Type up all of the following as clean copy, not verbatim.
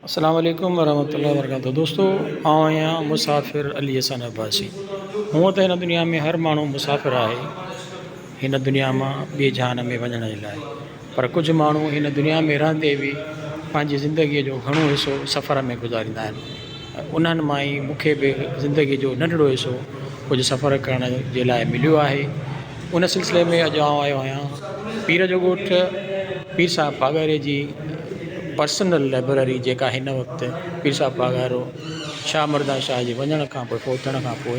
السلام عليڪم ورحمة الله وبرڪاته دوستو آئون آهيان مسافر علي حسن عباسي هونء ته هن دنيا ۾ هر ماڻهو مسافر آهي هن دنيا مان ٻئي جهان ۾ وڃڻ جي لاء پر ڪجهه ماڻهو هن دنيا ۾ رهندي به پنهنجي زندگيء جو گهڻو حصو سفر ۾ گذاريندا آهن انهن مان ئي مون کي به زندگيء جو ننڍڙو حصو ڪجهه سفر ڪرڻ جي لاء مليو آهي ان سلسلي ۾ اڄ آئون آيو آهيان پير جو ڳوٺ پير صاحب پاڳاري جي پرسنل لئبرري جيڪا هن وقت پير صاحب پاڳارو شاهه مردان شاهه جي وڃڻ کان پوء فوت ٿيڻ کان پوء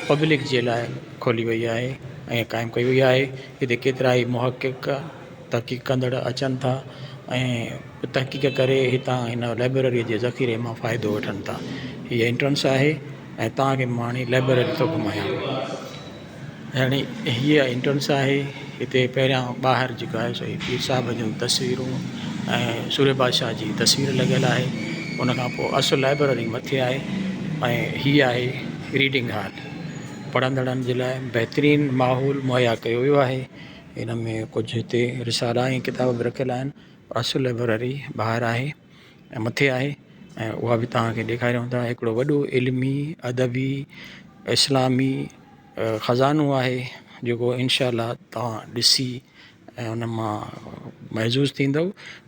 پبلڪ جي لاء کولي وئي آهي ۽ قائم ڪئي وئي آهي هتي ڪيترا ئي محقق تحقيق ڪندڙ اچن ٿا ۽ تحقيق ڪري هتان هن لئبرري جي ذخيري مان فائدو وٺن ٿا هيء انٽرنس آهي ۽ توهان کي مان هاڻي لئبرري ٿو گهمايان هاڻي هيء انٽرنس آهي هتي پهريان ٻاهر جيڪو آهي سو هي پير صاحب جون تصويرون ۽ سورهيه بادشاهه جي تصوير لڳل آهي ان کان پوء اصل لائبرري مٿي آهي ۽ هي آهي ريڊنگ هال پڙهندڙن جي لاء بهترين ماحول مهيا ڪيو ويو آهي ان ۾ ڪجهه هتي رسالا ۽ ڪتاب به رکيل آهن اصل لائبرري ٻاهر آهي ۽ مٿي آهي ۽ اها به توهان کي ڏيکاريون ٿا هڪڙو وڏو علمي ادبي اسلامي خزانو آهي جيڪو انشاء الله توهان ڏسي ۽ ان مان محظوظ ٿيندؤ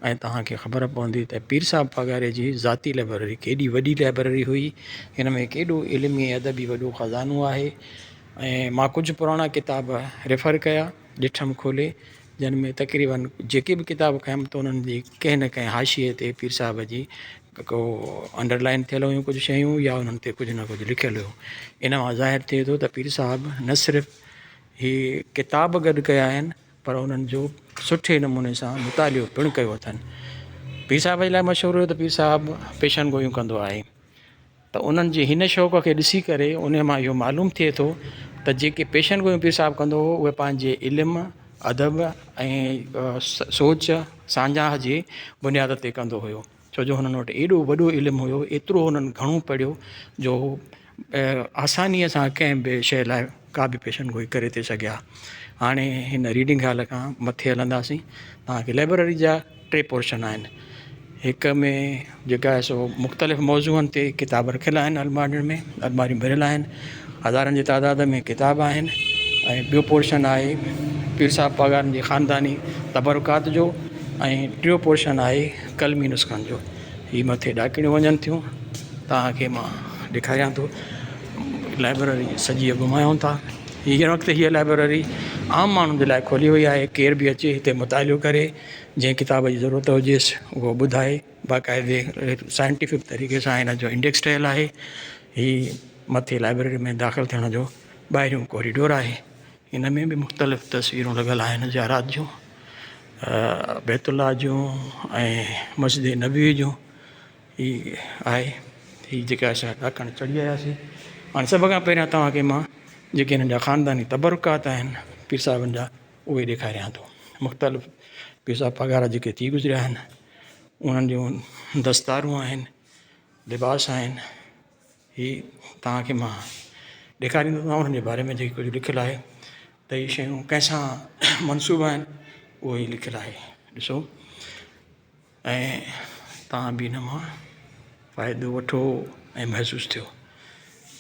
۽ توهان کي خبر پوندي ته پير صاحب پاڳاري جي ذاتي لائبريري ڪيڏي وڏي لائبريري هئي هن ۾ ڪيڏو علمي ۽ ادبي وڏو خزانو آهي ۽ مان ڪجهه پراڻا ڪتاب ريفر ڪيا ڏٺم کولي جن ۾ تقريبن جيڪي به ڪتاب کنيم ته انهن جي ڪنهن نه ڪنهن حاشيي تي پير صاحب جي ڪو انڊر لائن ٿيل هيون ڪجهه شيون يا انهن تي ڪجهه نه ڪجهه لکيل هيو ان مان ظاهر ٿئي ٿو ته پير صاحب نه صرف هي ڪتاب گڏ ڪيا آهن پر انهن جو سٺي نموني سان مطالعو پڻ ڪيو اٿن. پير صاحب جي لاء مشهور هيو ته پير صاحب پيشن گوئيون ڪندو آهي ته انهن جي هن شوق کي ڏسي ڪري ان مان اهو معلوم ٿئي ٿو ته جيڪي پيشن گوئيون پير صاحب ڪندو هو اهي پنهنجي علم ادب ۽ سوچ ساڃاهه جي بنياد تي ڪندو هيو ڇو جو هنن وٽ ايڏو وڏو علم هيو ايترو هنن گهڻو پڙهيو جو آسانيء سان ڪنهن به شيء لاء ڪا به پيشن گوئي ڪري ٿي سگهيا. هاڻي هن ريڊنگ هال کان مٿي هلنداسين. توهان کي لئبرري جا ٽي پورشن آهن. هڪ ۾ جيڪا آهي سو مختلف موضوعن تي ڪتاب رکيل آهن الماڙين ۾ الماڙيون ڀريل آهن. هزارن جي تعداد ۾ ڪتاب آهن ۽ ٻيو پورشن آهي پير صاحب پاڳارن جي خانداني تبرڪات جو ۽ ٽيون پورشن آهي قلمي نسخن جو. هي مٿي ڏاڪڻيون وڃن ٿيون توهان کي مان ڏيکاريان ٿو لائبريري سڄي گهمايون ٿا هن وقت هيء لائبريري عام ماڻهن جي لاء کولي وئي آهي ڪير به اچي هتي مطالعو ڪري جنهن ڪتاب جي ضرورت هجيس اهو ٻڌائي باقاعدي سائنٽيفڪ طريقي سان هن جو انڊيڪس ٺهيل آهي هي مٿي لائبريري ۾ داخل ٿيڻ جو ٻاهريون ڪوريڊور آهي هن ۾ به مختلف تصويرون لڳل آهن زيارات جون بيت الله جون ۽ مسجد نبوي جون هي آهي هي جيڪا اسان ڏاڪڻ چڙهي آياسين هاڻي سڀ کان پهريان توهان کي مان جيڪي هنن جا خانداني تبرڪات آهن پير صاحبن جا اهي ڏيکاريان ٿو مختلف پير صاحب پاڳارا جيڪي ٿي گذريا آهن انهن جون دستارون آهن لباس آهن هي توهان کي مان ڏيکاريندو ته انهن جي باري ۾ جيڪي ڪجهه لکيل آهي ته هي شيون ڪنهن سان منسوب آهن اهو ئي لکيل آهي ڏسو ۽ توهان به ان مان فائدو وٺو ۽ محسوس ٿيو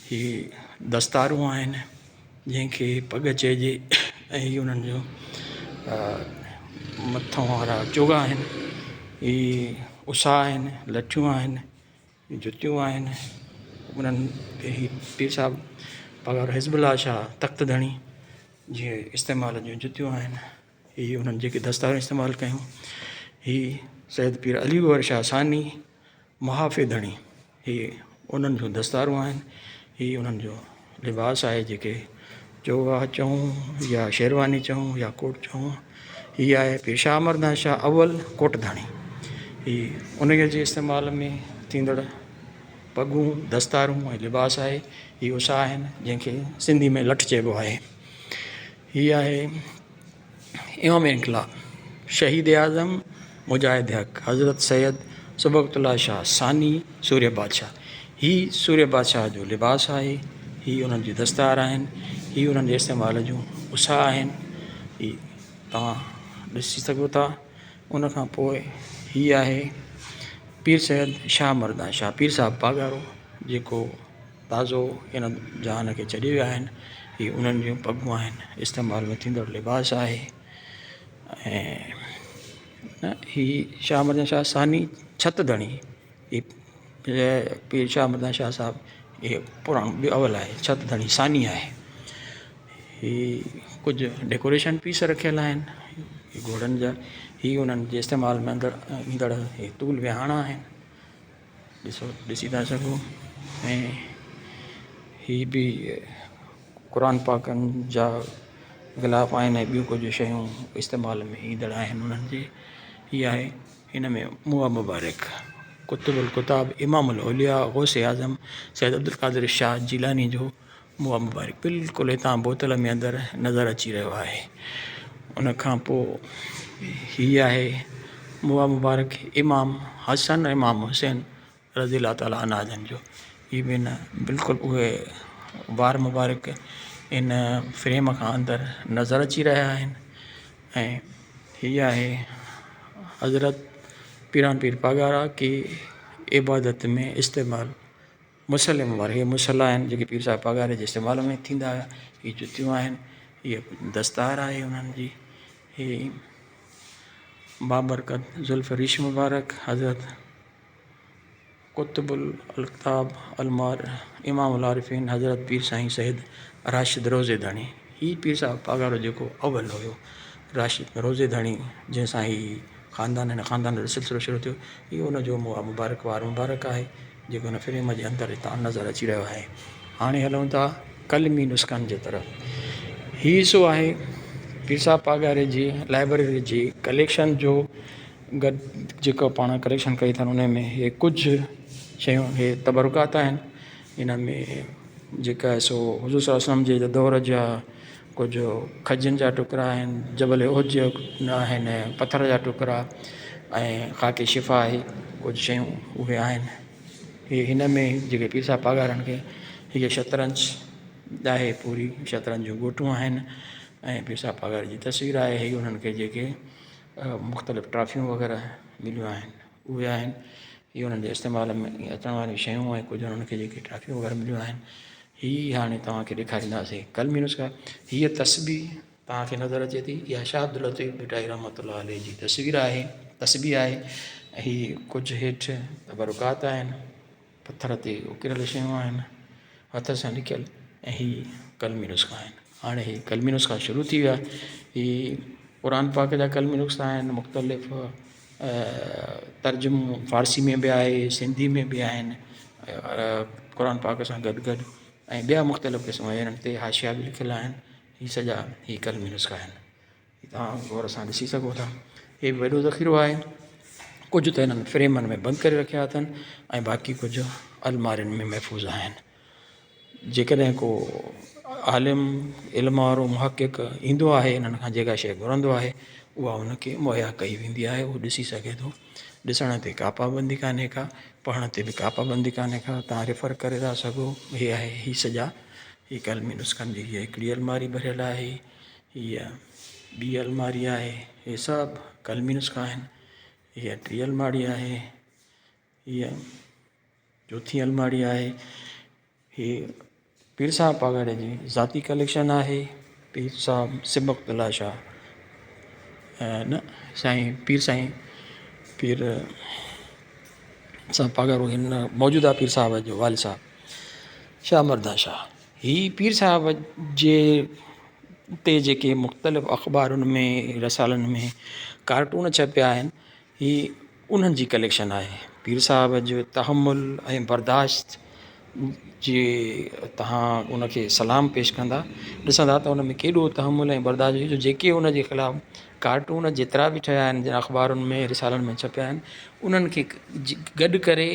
هي دستارون آهن جنهن کي پڳ چئجي ۽ هي انهن جو مٿان وارا چوغا آهن هي اسا آهن لٺيون آهن جتيون آهن انهن تي هي پير صاحب پڳارو حزب الله شاهه تخت ڌڻي جي استعمال جون جتيون آهن هي انهن جيڪي دستار استعمال ڪيون هي سيد پير علي گوهر شاهه ثاني محافي ڌڻي هي انهن جون دستارون آهن هي انهن جو لباس آهي جيڪي چوغا چئون يا شيرواني چئون يا ڪوٽ چئون هي آهي پير شاهه مردان شاهه اول ڪوٽ ڌڻي هي انهيء جي استعمال ۾ ٿيندڙ پڳون دستارون ۽ لباس آهي هي اسا آهن جنهن کي سنڌي ۾ لٺ چئبو آهي هي آهي امام انقلاب شهيد اعظم مجاهد حق حضرت سيد صبغت الله شاهه ثاني سورهيه بادشاهه هي سورهيه بادشاهه جو لباس آهي هي انهن جي دستار آهن هي انهن جي استعمال جون اسا آهن هي توهان ڏسي سگهو ٿا ان کان پوء هي آهي پير سيد شاهه مردان شاهه پير صاحب پاڳارو جيڪو تازو هن جهان کي ڇڏي ويا آهن هي انهن جون پڳون آهن استعمال ۾ ٿيندڙ لباس آهي ۽ هي شاهه مردان شاهه ثاني ڇت ڌڻي هي پير شاهه مردان شاهه صاحب هي پراڻو ٻيو اول آهي ڇت ڌڻي ثاني آهي هي ڪجهه ڊيڪوريشن پيس رکيل آهن گهوڙن جا هي انهن جي استعمال ۾ اندر ايندڙ هي طول وهاڻا آهن ڏسو ڏسي ٿا سگهو ۽ هي به قرآن پاڪن جا غلاف آهن ۽ ٻيون ڪجهه شيون استعمال ۾ ايندڙ آهن انهن جي هي آهي هن ۾ موا مبارڪ قطب القطاب امام الاولياء غوث اعظم سيد عبدالقادر شاهه جيلاني جو موا مبارڪ بلڪل هتان بوتل ۾ اندر نظر اچي رهيو آهي ان کان پوء هي آهي موا مبارڪ امام حسن امام حسين رضي الله تعالٰي عنه جن جو هي به نه بلڪل اهي وار مبارڪ ان فريم کان اندر نظر اچي رهيا آهن ۽ هي آهي حضرت پيران پير پاڳارا ڪي عبادت ۾ استعمال مصلي مبارڪ هي مصلا آهن جيڪي پير صاحب پاڳاري جي استعمال ۾ ٿيندا هيا هي جتيون آهن هي دستار آهي انهن جي هي بابرڪت زلف ريش مبارڪ حضرت قطب الاقطاب المار امام العارفين حضرت پير سائين سيد راشد روضي ڌڻي هي پير صاحب پاڳارو جيڪو اول هيو راشد روضي ڌڻي جنهن سان هي خاندان هن خاندان جو سلسلو شروع ٿيو هي ان جو مبارڪ وار مبارڪ آهي جيڪو هن فريم جي اندر هتان نظر اچي رهيو آهي هاڻي هلون ٿا قلمي نسخن جي طرف هي حصو آهي پير صاحب پاڳاري جي لائبريري جي ڪليڪشن جو گڏ جيڪو پاڻ ڪليڪشن ڪئي اٿن ان ۾ هي ڪجهه شيون هي تبرڪات آهن ان ۾ جيڪا آهي سو حضور صلي الله عليه وسلم جي دور جا ڪجهه کجين جا ٽڪرا آهن جبل احد جا آهن پٿر جا ٽڪرا ۽ خاڪ شفا آهي ڪجهه شيون اهي آهن هي هن ۾ جيڪي پير صاحب پاڳارن کي هيء شطرنج آهي پوري شطرنج جون ڳوٽون آهن ۽ پير صاحب پاڳاري جي تصوير آهي هي انهن کي جيڪي مختلف ٽرافيون وغيره مليون آهن اهي آهن اهي انهن جي استعمال ۾ اچڻ واريون شيون ۽ ڪجهه انهن کي جيڪي ٽرافيون وغيره مليون آهن هي هاڻي توهان کي ڏيکارينداسين قلمي نسخا هيء تسبيح توهان کي نظر اچي ٿي اها شاهه عبداللطيف ڀٽائي رحمت الله عليه جي تصوير آهي تسبيح آهي هي ڪجهه هيٺ تبرڪات آهن پٿر تي اڪريل شيون آهن هٿ سان لکيل ۽ هي قلمي نسخا آهن هاڻي هي قلمي نسخا شروع ٿي ويا هي قرآن پاڪ جا قلمي نسخا آهن مختلف ترجمو فارسي ۾ به آهي سنڌي ۾ به آهن قرآن پاڪ سان گڏ گڏ ۽ ٻيا مختلف قسم جا انهن تي حاشيا به لکيل آهن هي سڄا هي قلمي نسخا آهن توهان غور سان ڏسي سگهو ٿا هي به وڏو ذخيرو آهي ڪجهه ته هنن فريمن ۾ بند ڪري رکيا اٿن ۽ باقي ڪجهه المارين ۾ محفوظ آهن جيڪڏهن ڪو عالم علم وارو محقق ايندو آهي انهن کان جيڪا شيء گهرندو آهي اها ان کي مهيا ڪئي ويندي آهي اهو ڏسي سگهي ٿو ڏسڻ تي ڪا پابندي ڪانهي ڪا پڙهڻ تي به ڪا پابندي ڪانهي ڪا توهان ريفر ڪري ٿا سگهو هي آهي هي سڄا هي قلمي نسخن جي هيء هڪڙي الماري ڀريل آهي هيء ٻي الماري آهي هي سڀ قلمي نسخا آهن هيء ٽي الماڙي آهي هيء چوٿين الماڙي آهي هي پير صاحب پاڳاري جي ذاتي ڪليڪشن آهي پير صاحب صبغت الله شاهه نه سائين پير سائين پير صاحب پاڳارو هن موجوده پير صاحب جو والد صاحب شاهه مردان شاهه هي پير صاحب جي تي جيڪي مختلف اخبارن ۾ رسالن ۾ ڪارٽون ڇپيا آهن هي انهن جي ڪليڪشن آهي پير صاحب جو تحمل ۽ برداشت جي توهان ان کي سلام پيش ڪندا ڏسندا ته ان ۾ ڪيڏو تحمل ۽ برداشت هئي جو جيڪي ان جي خلاف ڪارٽون جيترا به ٺهيا آهن اخبارن ۾ رسالن ۾ ڇپيا آهن انهن کي گڏ ڪري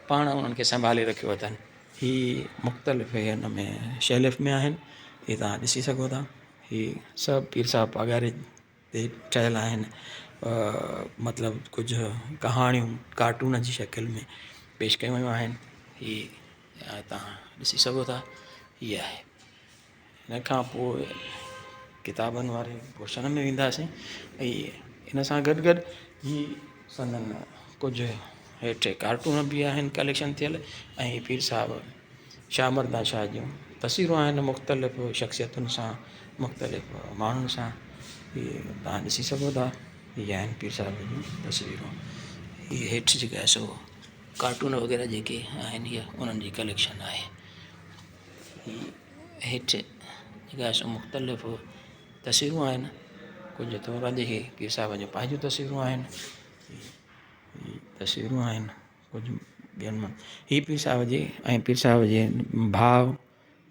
پاڻ انهن کي سنڀالي رکيو اٿن هي مختلف هن ۾ شيلف ۾ آهن هي توهان ڏسي سگهو ٿا هي سڀ پير صاحب پاڳاري تي ٺهيل آهن مطلب ڪجهه ڪهاڻيون ڪارٽون جي شڪل ۾ پيش ڪيون ويون آهن هي توهان ڏسي سگهو ٿا هي آهي ان کان پوء ڪتابن واري پورشن ۾ وينداسين ۽ ان سان گڏ گڏ هي سندن ڪجهه هيٺ ڪارٽون به آهن ڪليڪشن ٿيل ۽ پير صاحب شاهه مردان شاهه جون تصويرون آهن مختلف شخصيتن سان مختلف ماڻهن سان اهي توهان ڏسي سگهو ٿا اهي آهن پير صاحب جون تصويرون اهي هيٺ جيڪي آهي سو ڪارٽون وغيره جيڪي آهن اهي انهن جي ڪليڪشن آهي هي هيٺ جيڪا آهي سو مختلف تصويرون آهن ڪجهه ٿورا جيڪي پير صاحب جون پنهنجون تصويرون آهن تصويرون آهن ڪجهه ٻين مان هي پير صاحب جي ۽ پير صاحب جي ڀاء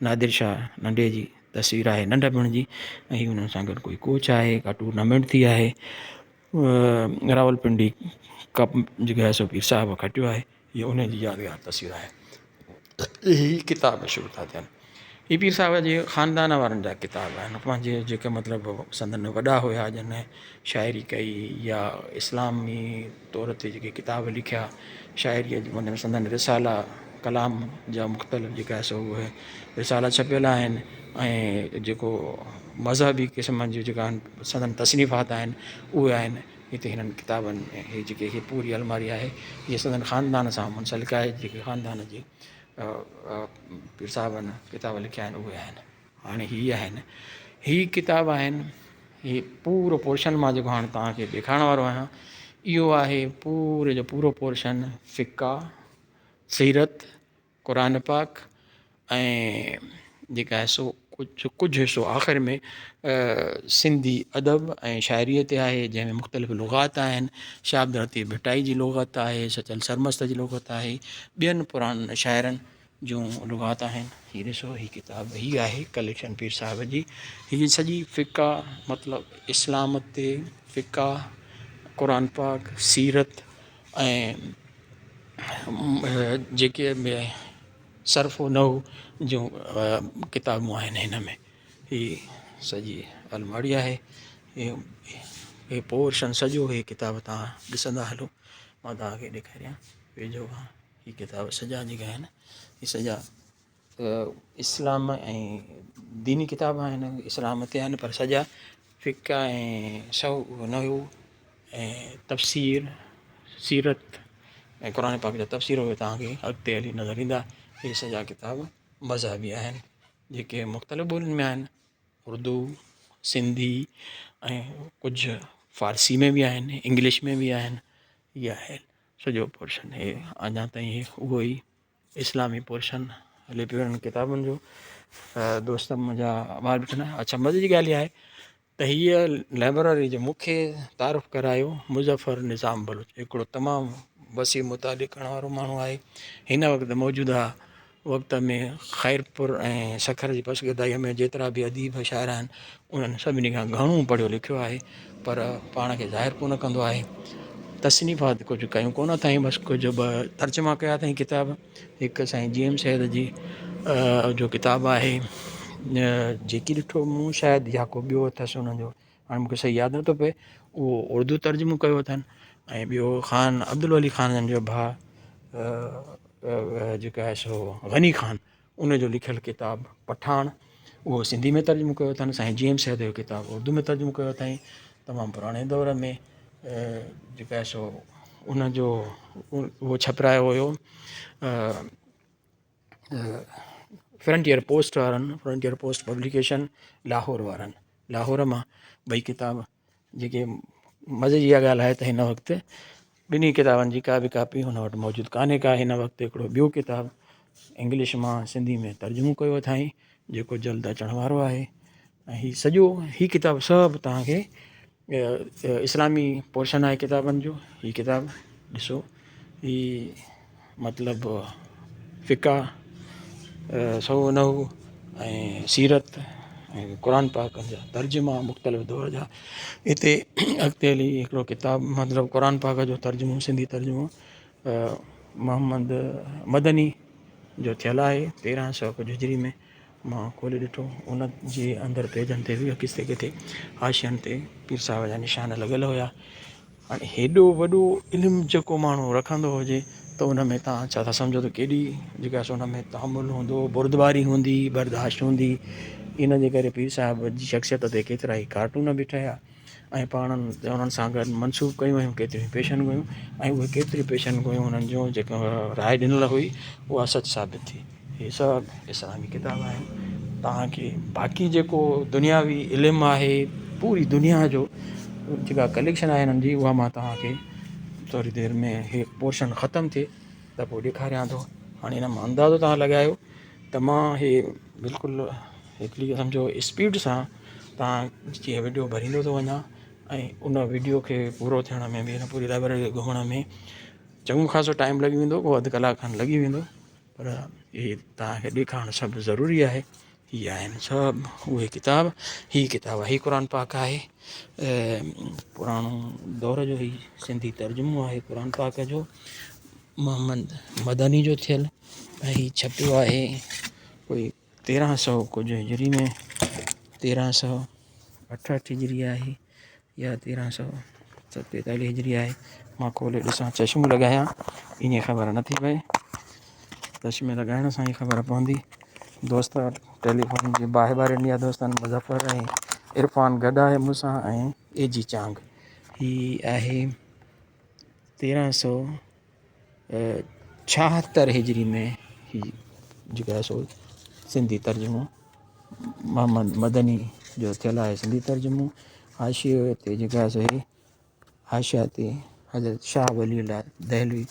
نادر شاهه ننڍي جي تصوير آهي ننڍپڻ جي ۽ هنن سان گڏ ڪوئي ڪوچ آهي ڪا ٽورنامينٽ ٿي آهي راولپنڊي ڪپ جيڪو آهي سو پير صاحب کٽيو آهي هي ان جي يادگار تصوير آهي هي ڪتاب شروع ٿا ٿين هي پير صاحب جي خاندان وارن جا ڪتاب آهن پنهنجي جيڪي مطلب سندن وڏا هيا جن شاعري ڪئي يا اسلامي طور تي جيڪي ڪتاب لکيا شاعريء جي مطلب سندن رسالا ڪلام جا مختلف جيڪا سو اهي رسالا ڇپيل آهن ۽ جيڪو مذهبي قسم جون جيڪا آهن سندن تصنيفات آهن اهي آهن هتي هنن ڪتابن ۾ هي جيڪي هي پوري الماري آهي هيء سندن خاندان سان منسلڪ آهي جيڪي خاندان جي پير صاحبن ڪتاب لکيا آهن اهي آهن هاڻي هي آهن هي ڪتاب آهن هي پورو پورشن مان جيڪو هاڻي توهان کي ڏيکارڻ وارو آهيان اهو آهي پوري جو پورو پورشن فقه سيرت قرآن پاڪ ۽ جيڪا آهي سو ڪجهه ڪجهه حصو آخر ۾ سنڌي ادب ۽ شاعريء تي آهي جنهن ۾ مختلف لغات آهن شاهه عبداللطيف ڀٽائي جي لغت آهي سچل سرمست جي لغت آهي ٻين پراڻن شاعرن جون لغات آهن هي ڏسو هي ڪتاب هي آهي ڪليڪشن پير صاحب جي هي سڄي فقه مطلب اسلام تي فقه قرآن پاڪ سيرت ۽ جيڪي به صرف و نحو جون ڪتابون آهن هن ۾ هي سڄي الماڙي آهي هي پورشن سڄو هي ڪتاب توهان ڏسندا هلو مان توهان کي ڏيکاريان ويجهو کان هي ڪتاب سڄا جيڪي آهن هي سڄا اسلام ۽ ديني ڪتاب آهن اسلام تي آهن پر سڄا فقه ۽ صرف نحو ۽ تفسير سيرت ۽ قرآن پاڪ جا تفسير اهي توهان کي اڳتي هلي نظر ايندا اهي سڄا ڪتاب مذهبي آهن جيڪي مختلف ٻولين ۾ آهن اردو سنڌي ۽ ڪجهه فارسي ۾ به آهن انگلش ۾ به آهن اهي آهن سڄو پورشن هي اڃا تائين اهو ئي اسلامي پورشن هلي پيو انهن ڪتابن جو دوست منهنجا ٻار بيٺل آهن اڇا مزي جي ڳالهه اها آهي ته هيء لائبريري جو مون کي تعارف ڪرايو مظفر نظام بلوچ هڪڙو تمام وسيع مطالعي ڪرڻ وارو ماڻهو آهي هن وقت موجوده وقت ۾ خيرپور ۽ سکر جي پسگردائيء ۾ جيترا به اديب شاعر آهن انهن سڀني کان گهڻو پڙهيو لکيو آهي پر پاڻ کي ظاهر ڪونه ڪندو آهي. تصنيفات ڪجهه ڪيون ڪونه اٿائين بس ڪجهه ٻه ترجما ڪيا اٿائين ڪتاب هڪ سائين جي ايم سيد جي جو ڪتاب آهي جيڪي ڏٺو مون شايد يا ڪو ٻيو اٿس ان جو هاڻي مونکي صحيح ياد نٿو پئي اهو اردو ترجمو ڪيو اٿن ۽ ٻيو خان عبدالولي خان جو ڀاء جيڪو آهي سو غني خان ان جو لکيل ڪتاب پٺاڻ اهو سنڌي ۾ ترجمو ڪيو اٿن سائين جي ايم سيد جو ڪتاب اردو ۾ ترجمو ڪيو اٿائين تمام پراڻي دور ۾ جيڪو آهي سو ان جو اهو ڇپرايو هيو فرنٽيئر پوسٽ وارن فرنٽيئر پوسٽ پبليڪيشن لاهور وارن لاهور مان ٻئي ڪتاب جيڪي مزي جي اها ڳالهه آهي ته هن وقت ٻنهي ڪتابن جي ڪا به ڪاپي هن وٽ موجود ڪانهي ڪا هن وقت هڪڙو ٻيو ڪتاب انگلش مان سنڌي ۾ ترجمو ڪيو اٿائين جيڪو جلد اچڻ وارو آهي ۽ هي سڄو هي ڪتاب سڀ توهان کي اسلامي پورشن آهي ڪتابن جو هي ڪتاب ڏسو هي مطلب فقه سو نحو ۽ سيرت ۽ قرآن پاڪ جا ترجما مختلف دور جا هتي اڳتي هلي هڪڙو ڪتاب مطلب قرآن پاڪ جو ترجمو سنڌي ترجمو محمد مدني جو ٿيل آهي 1300 ڪجهه هجري ۾ مان کولي ڏٺو ان جي اندر پيجن تي به ڪٿي ڪٿي حاشين تي پير صاحب جا نشان لڳل هيا هاڻي هيڏو وڏو علم جيڪو ماڻهو رکندو هجي ته ان ۾ توهان ڇا ٿا سمجهو ته ڪيڏي جيڪا سو ان ۾ تحمل هوندو بردباري هوندي برداشت هوندي ان جي ڪري پير صاحب جي شخصيت تي ڪيترا ئي ڪارٽون به ٺهيا ۽ پاڻ انهن سان گڏ منسوب ڪيون ويون ڪيتريون پيشن گويون ۽ اهي ڪيتريون پيشن گويون انهن جون جيڪا راء ڏنل هئي اها سچ ثابت ٿي. هي سڀ اسلامي ڪتاب آهن. توهان کي باقي جيڪو دنياوي علم آهي پوري دنيا جو جيڪا ڪليڪشن آهي انهن جي اها مان توهان کي ٿوري دير ۾ هي پورشن ختم ٿئي ته پوء ڏيکاريان ٿو. هاڻي هن مان اندازو توهان لڳايو ته مان هي بلڪل هڪڙي سمجهو اسپيڊ سان توهان جي وڊيو ڀريندو ٿو وڃان ۽ ان وڊيو کي پورو ٿيڻ ۾ به هن پوري لائبريري کي گهمڻ ۾ چڱو خاصو ٽائيم لڳي ويندو ڪو اڌ ڪلاڪ کن لڳي ويندو پر هي توهان کي ڏيکارڻ سڀ ضروري آهي. هي آهن سڀ اهي ڪتاب هي ڪتاب هي قرآن پاڪ آهي پراڻو دور جو هي سنڌي ترجمو آهي قرآن پاڪ جو محمد مدني جو ٿيل ۽ هي ڇپيو آهي ڪوئي 1300 ڪجهه هجري ۾ 1368 هجري آهي يا 1347 هجري آهي مان کولي ڏسان چشمو لڳايان ائين خبر نٿي پئي چشمي لڳائڻ سان ئي خبر پوندي دوست ٽيليفون جي باهه ٻاري ڏني آهي دوستن مظفر ۽ عرفان گڏ آهي مون سان ۽ اي جي چانگ هي آهي 1376 هجري ۾ هي جيڪو آهي سو سنڌي ترجمو محمد مدني جو ٿيل آهي سنڌي ترجمو حاشيي تي جيڪو آهي سو هي حاشيه تي حضرت شاهه ولي الله دهلوي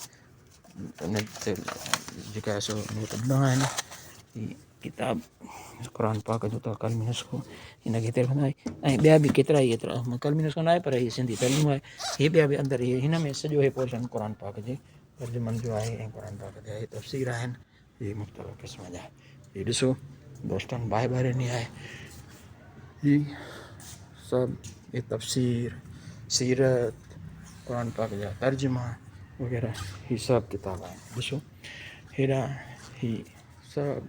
ان تي جيڪو آهي سو نوٽ ڏنا آهن هي ڪتاب قرآن پاڪ جو ته قلمي نسخو هن کي هتي رکندا آهيون ۽ ٻيا به ڪيترا ئي ايترا قلمي نسخو نه آهي پر هي سنڌي ترجمو آهي هي ٻيا به اندر هي هن ۾ سڄو هي پورشن قرآن پاڪ جي ترجمن جو آهي ۽ قرآن پاڪ جا هي تفسير آهن هي مختلف قسم جا هي ڏسو دوستن باهه ٻاري آهي هي سڀ هي تفسير سيرت قرآن پاڪ جا ترجما وغيره هي سڀ ڪتاب آهن ڏسو هيڏا هي سڀ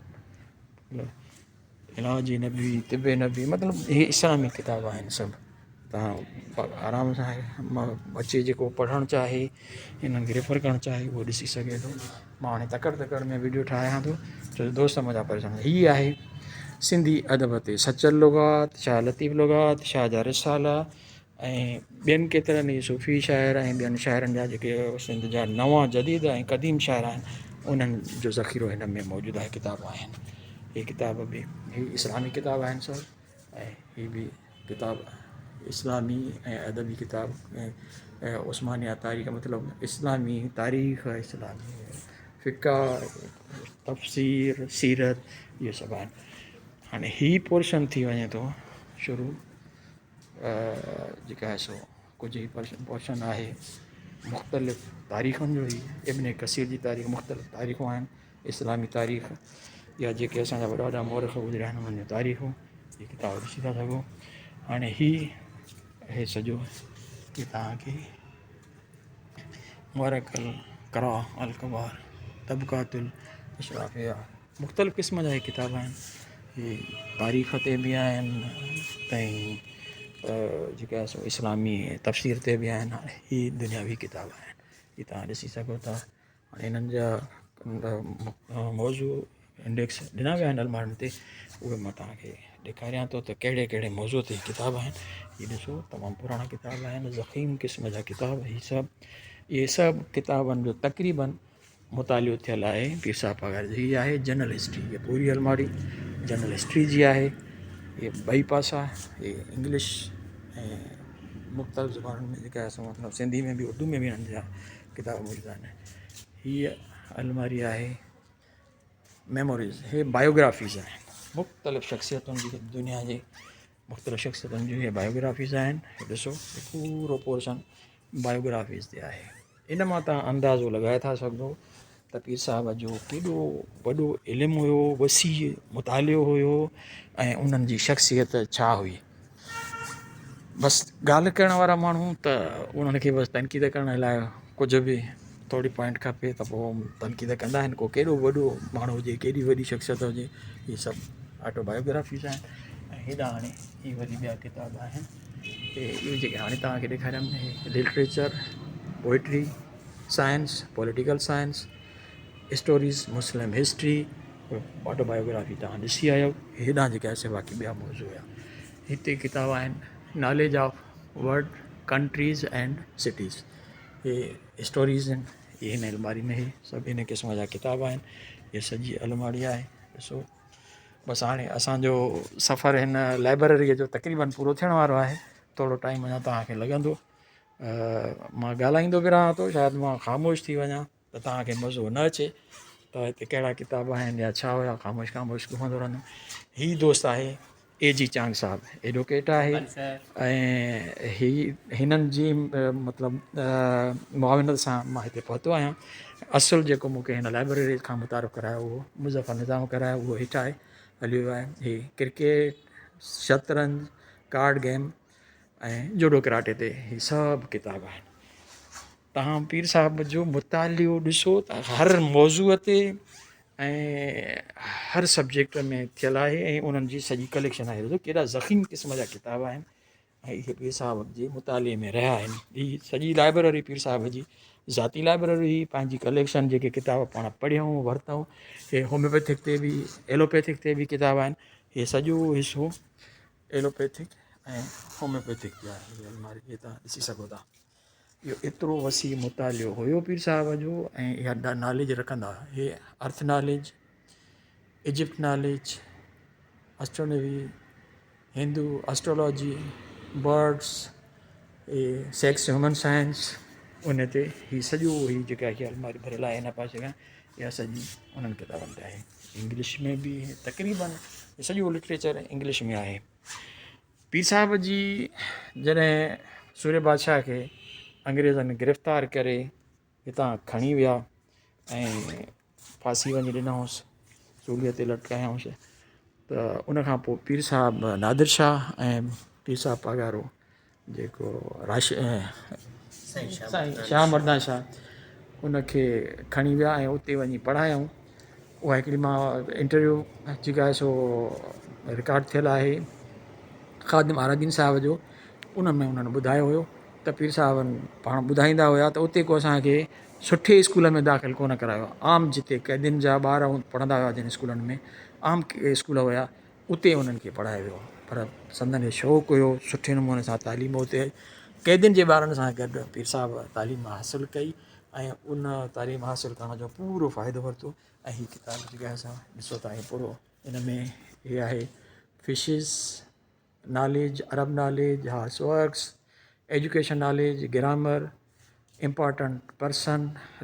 علاج نبي طب نبي مطلب هي اسلامي ڪتاب آهن سڀ توهان آرام سان اچي جيڪو پڙهڻ چاهي هنن کي ريفر ڪرڻ چاهي اهو ڏسي سگهي ٿو مان هاڻي تڪڙ تڪڙ ۾ ويڊيو ٺاهيان ٿو ڇو جو دوست منهنجا پريشان هي آهي سنڌي ادب تي سچل لغات شاهه لطيف لغات شاهه جا رسالا ۽ ٻين ڪيترن ئي صوفي شاعر ۽ ٻين شاعرن جا جيڪي سنڌ جا نوان جديد ۽ قديم شاعر آهن انهن جو ذخيرو هن ۾ موجود آهي ڪتاب آهن هي ڪتاب به هي اسلامي ڪتاب آهن سڀ ۽ هي به ڪتاب اسلامي ۽ ادبي ڪتاب ۽ عثمانيه تاريخ مطلب اسلامي تاريخ اسلامي فقه تفسير سيرت اهي سڀ آهن هاڻي هي پورشن ٿي وڃي ٿو شروع جيڪا آهي سو ڪجهه هي پورشن آهي مختلف تاريخن جو هي ابن ڪثير جي تاريخ مختلف تاريخون آهن اسلامي تاريخ يا جيڪي اسان جا وڏا وڏا مورخ گذريا آهن انهن جون تاريخون هي ڪتاب ڏسي ٿا سگهو هاڻي هي هي سڄو هي توهان کي مورخ القرا الڪبار طبقات الاشرافيه مختلف قسم جا هي ڪتاب آهن هي تاريخ تي به آهن ۽ جيڪا سو اسلامي تفسير تي به آهن هي دنياوي ڪتاب آهن هي توهان ڏسي سگهو ٿا هاڻي هنن جا موضوع انڊيڪس ڏنا ويا آهن المارين تي اهي مان توهان کي ڏيکاريان ٿو ته ڪهڙي ڪهڙي موضوع تي ڪتاب آهن هي ڏسو تمام پراڻا ڪتاب آهن ضخيم قسم جا ڪتاب هي سڀ اهي سڀ ڪتابن جو تقريبن مطالعو ٿيل آهي پير صاحب پاڳاري جو هي آهي جنرل هسٽري هي پوري الماڙي جنرل هسٽري جي آهي هي ٻئي پاسا هي انگلش ۽ مختلف زبانن ۾ جيڪا آهي مطلب سنڌي ۾ به اردو ۾ به هنن جا ڪتاب موجود آهن هيء الماري آهي ميموريز هي بايوگرافيز آهن مختلف شخصيتن جي دنيا جي مختلف شخصيتن جون هي بايوگرافيز آهن ڏسو پورو پورشن بايوگرافيز تي آهي ان مان توهان اندازو لڳائي ٿا سگهو ته پير صاحب جو ڪيڏو وڏو علم هيو وسيع مطالعو هيو ۽ انهن جي شخصيت ڇا هئي بس ڳالهه ڪرڻ وارا ماڻهو ته انهن کي بس تنقيد ڪرڻ لاء ڪجهه به ٿوري پوائنٽ کپي ته پوء تنقيد ڪندا آهن ڪو ڪيڏو وڏو ماڻهو هجي ڪيڏي وڏي شخصيت هجي هي سڀ آٽو بايوگرافيز آهن ۽ هيڏا هاڻي هي وري ٻيا ڪتاب آهن اهي جيڪي هاڻي توهان کي ڏيکاريم literature poetry science political science stories Muslim history autobiography توهان ڏسي آيا آهيو هيڏانهن جيڪي آهي سي باقي ٻيا موضوع هيا هتي ڪتاب آهن knowledge of world countries and cities he stories آهن هي هن الماري ۾ هي سڀ ان قسم جا ڪتاب آهن هي سڄي الماڙي آهي ڏسو بس هاڻي اسانجو سفر هن لائبريريء جو تقريبن پورو ٿيڻ وارو آهي ٿورو ٽائيم اڃا توهان کي لڳندو مان ڳالهائيندو به رهان ٿو شايد مان خاموش ٿي وڃان ته توهان کي مزو نه اچي ته هتي ڪهڙا ڪتاب آهن يا ڇا هيا خاموش خاموش گهمندو رهندم هي دوست آهي اي جي چانگ صاحب ايڊوڪيٽ آهي ۽ هي هنن جي مطلب معاونت سان مان هتي پهتو آهيان اصل جيڪو مون کي هن لائبريري کان متعارف ڪرايو اهو مظفر نظام ڪرايو اهو هيٺ آهي هليو ويو آهي هي ڪرڪيٽ شطرنج ڪارڊ گيم ۽ جوڊو ڪراٽي تي هي سڀ ڪتاب آهن توهان پير صاحب جو مطالعو ڏسو ته هر موضوع تي ۽ هر سبجيڪٽ ۾ ٿيل آهي ۽ انهن جي سڄي ڪليڪشن آهي ڏسو ڪيڏا ضخيم قسم جا ڪتاب آهن ۽ اهي پير صاحب جي مطالعي ۾ رهيا آهن هي سڄي لائبريري پير صاحب جي ذاتي لائبريري هئي پنهنجي ڪليڪشن جيڪي ڪتاب پاڻ پڙهيائون ورتائون هي هوميوپيٿڪ تي به ايلوپيٿڪ تي به ڪتاب آهن هي سڄو حصو ايلوپيٿڪ ۽ هوميوپيٿڪ تي آهي الماري هي تان ڏسي سگهو ٿا اهو ايترو وسيع مطالعو هيو پير صاحب جو ۽ اها ناليج رکندا هئا هي ارٿ ناليج ايجپٽ ناليج اسٽرونوي هندو اسٽرولاجي برڊس هي سيڪس هيومن سائنس ان تي هي سڄو هي جيڪا هي الماري ڀريل آهي هن پاسي کان اها سڄي انهن ڪتابن تي آهي انگلش ۾ به تقريبن سڄو لٽريچر انگلش ۾ آهي پير صاحب جي جڏهن سورهيه بادشاهه کي انگريزن گرفتار ڪري هتان کڻي ويا ۽ ڦاسي وڃي ڏنائونس سوليء تي لٽڪايائونس ته ان کان پوء پير صاحب نادر شاهه ۽ پير صاحب پاڳارو جيڪو راش سائين شاهه مردان شاهه ان کي کڻي ويا ۽ اتي وڃي پڙهايائون اها هڪڙي مان انٽرويو جيڪا آهي سو رڪارڊ ٿيل آهي خادم آرادين صاحب جو ان ۾ انهن ٻڌايو هيو ته پير صاحب پاڻ ٻڌائيندا هيا ته اتي ڪو اسانکي سٺي اسڪول ۾ داخل ڪونه ڪرايو عام جتي قيدين جا ٻار پڙهندا هيا جن اسڪولن ۾ عام اسڪول هيا اتي انهن کي پڙهايو ويو پر سندن هي شوق هيو سٺي نموني سان تعليم اتي قيدين جي ٻارن سان گڏ پير صاحب تعليم حاصل ڪئي ۽ ان تعليم حاصل ڪرڻ جو پورو فائدو ورتو ۽ هي ڪتاب جيڪا آهي سا ڏسو ٿا هي پورو ان ۾ هي آهي fishes knowledge Arab knowledge horse works education knowledge grammar important person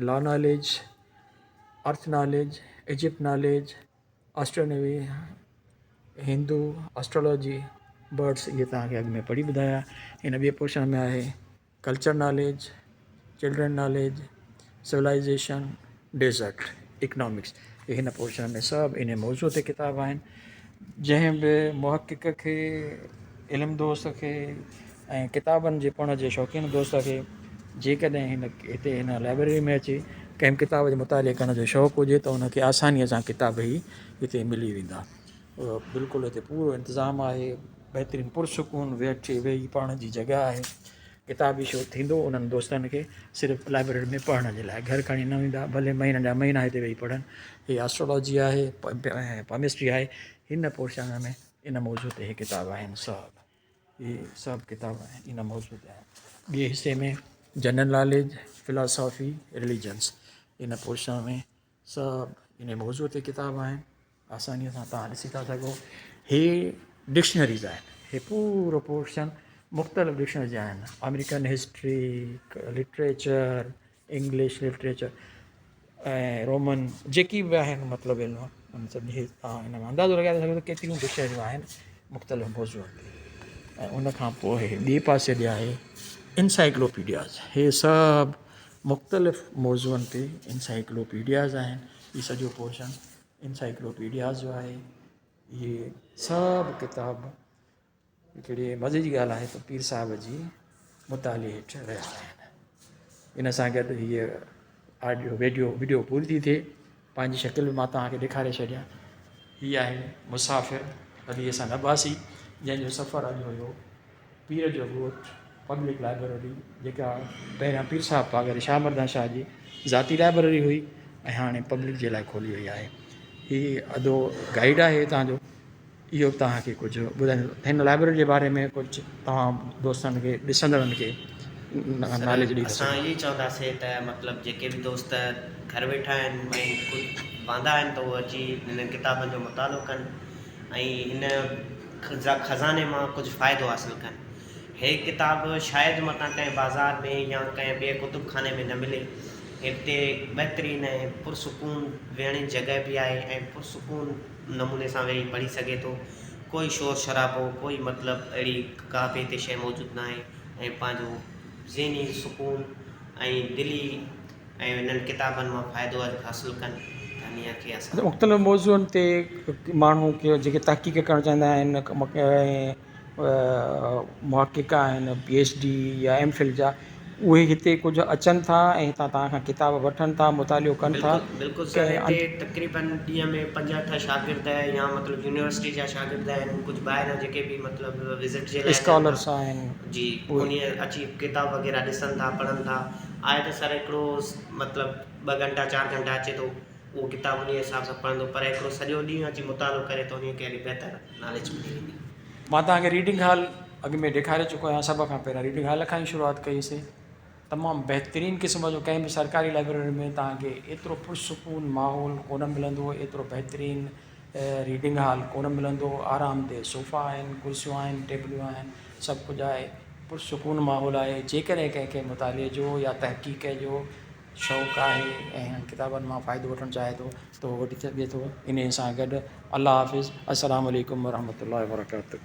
law knowledge earth knowledge Egypt knowledge astronomy Hindu astrology birds اهي توهان کي اڳ ۾ پڙهي ٻڌايا ان ٻئي پورشن ۾ آهي culture knowledge children knowledge civilization desert economics اهي هن پورشن ۾ سڀ ان موضوع تي ڪتاب آهن جنهن به محقق کي علم دوست کي ۽ ڪتابن جي پڙهڻ جي شوقين دوست کي جيڪڏهن هن هتي هن لائبريري ۾ اچي ڪنهن به ڪتاب جي مطالعي ڪرڻ جو شوق هجي ته ان کي آسانيء سان ڪتاب هي هتي ملي ويندا بلڪل هتي پورو انتظام آهي بهترين پرسڪون ويٺي ويهي پڙهڻ جي جڳهه آهي ڪتاب اشو ٿيندو انهن دوستن کي صرف لائبريري ۾ پڙهڻ جي لاء گهر کڻي نه ويندا ڀلي مهينن جا مهينا هتي ويهي پڙهن هي آسٽرولاجي آهي پامسٽري آهي هن پورشن ۾ ان موضوع تي هي ڪتاب آهن سڀ اهي سڀ ڪتاب ان موضوع تي آهن. ٻئي حصي ۾ جنرل ناليج، فلاسافي، رليجنس ان پورشن ۾ سڀ ان موضوع تي ڪتاب آهن. آسانيء سان توهان ڏسي ٿا سگهو. هي ڊڪشنريز آهن. هي پورو پورشن مختلف ڊڪشنريز جا آهن. American history, literature, English literature ۽ Roman جيڪي به آهن مطلب علم ان سڀني کي توهان ان مان اندازو لڳائي ٿا سگهو ته ڪيتريون ڊڪشنريون آهن مختلف موضوعن تي ۽ ان کان پوء ٻئي پاسي ڏي آهي انسائيڪلوپيڊياز هي سڀ مختلف موضوعن تي انسائيڪلوپيڊياز آهن هي سڄو پورشن انسائيڪلوپيڊياز جو آهي اهي سڀ ڪتاب هڪڙي مزي جي ڳالهه آهي ته پير صاحب جي مطالعي هيٺ رهيا آهن. ان سان گڏ هيء آڊيو ويڊيو وڊيو پوري ٿي ٿئي. پنهنجي شڪل به مان توهان کي ڏيکاري ڇڏيان. هي آهي مسافر علي حسن عباسي جنهن جو سفر اڄ هيو پير جو ڳوٺ پبلڪ لائبريري جيڪا پهريان پير صاحب پاڳاري شاهه مردان شاهه جي ذاتي لائبريري هئي ۽ هاڻي پبلڪ جي لاء کولي وئي آهي. هي ادو گائيڊ آهي هتان جو. اهو به توهان کي ڪجهه ٻڌائيندو هن لائبريري جي باري ۾ ڪجهه توهان دوستن کي ڏسندڙن کي سر ناليج ڏئي ٿا اسان سگهو. اهو ئي چونداسين ته مطلب جيڪي به دوست گهر ويٺا آهن ۽ ڪجهه واندا آهن ته اهي اچي هنن ڪتابن جو مطالعو ڪن ۽ هن خزاني مان ڪجهه فائدو حاصل ڪن. هي ڪتاب شايد متان ڪنهن بازار ۾ يا ڪنهن ٻئي ڪتب خاني ۾ نه ملي. هتي بهترين ۽ پرسڪون ويهڻ جي جڳهه به آهي ۽ پرسڪون نموني سان ويهي پڙهي سگهي ٿو. ڪوئي شور شرابو، ڪوئي مطلب اهڙي ڪا به هتي شيء موجود ناهي ۽ پنهنجو ذهني سڪون ۽ دلي ۽ انهن ڪتابن مان فائدو حاصل ڪن ته انهيء کي اسان. مختلف موضوعن تي ماڻهو جيڪي تحقيق ڪرڻ چاهيندا آهن ۽ محقق آهن پي ايڇ ڊي يا ايم فل جا اهي هتي ڪجهه اچن ٿا ۽ هتان توهان کان ڪتاب وٺن ٿا مطالعو ڪن ٿا. بلڪل بلڪل سر هتي تقريبن ڏينهن ۾ 5 8 شاگرد يا مطلب يونيورسٽي جا شاگرد آهن ڪجهه ٻاهريان جيڪي به مطلب وزٽ جي لاء اچن ٿا اسڪالرس آهن جي انهي اچي ڪتاب وغيره ڏسن ٿا پڙهن ٿا آهي ته سر هڪڙو مطلب ٻه گهنٽا چار گهنٽا اچي ٿو اهو ڪتاب انهي حساب سان پڙهندو پر هڪڙو سڄو ڏينهن اچي مطالعو ڪري ته انهي کي هلي بهتر ناليج ملي ويندي. مان توهان کي ريڊنگ هال اڳ ۾ ڏيکاري چڪو آهيان سڀ کان پهريان ريڊنگ هال کان ئي شروعات ڪئي سي تمام بهترين قسم جو ڪنهن به سرڪاري لائبريري ۾ توهان کي ايترو پرسڪون ماحول ڪونه ملندو ايترو بهترين ريڊنگ هال ڪونه ملندو آرام ده صوفا آهن ڪرسيون آهن ٽيبلون آهن سڀ ڪجهه آهي پرسڪون ماحول آهي جيڪڏهن ڪنهن کي مطالعي جو يا تحقيق جو شوق آهي ۽ هنن ڪتابن مان فائدو وٺڻ چاهي ٿو ته اهو وٺي سگهي ٿو انهي سان گڏ الله حافظ السلام عليڪم ورحمة الله وبرڪاته.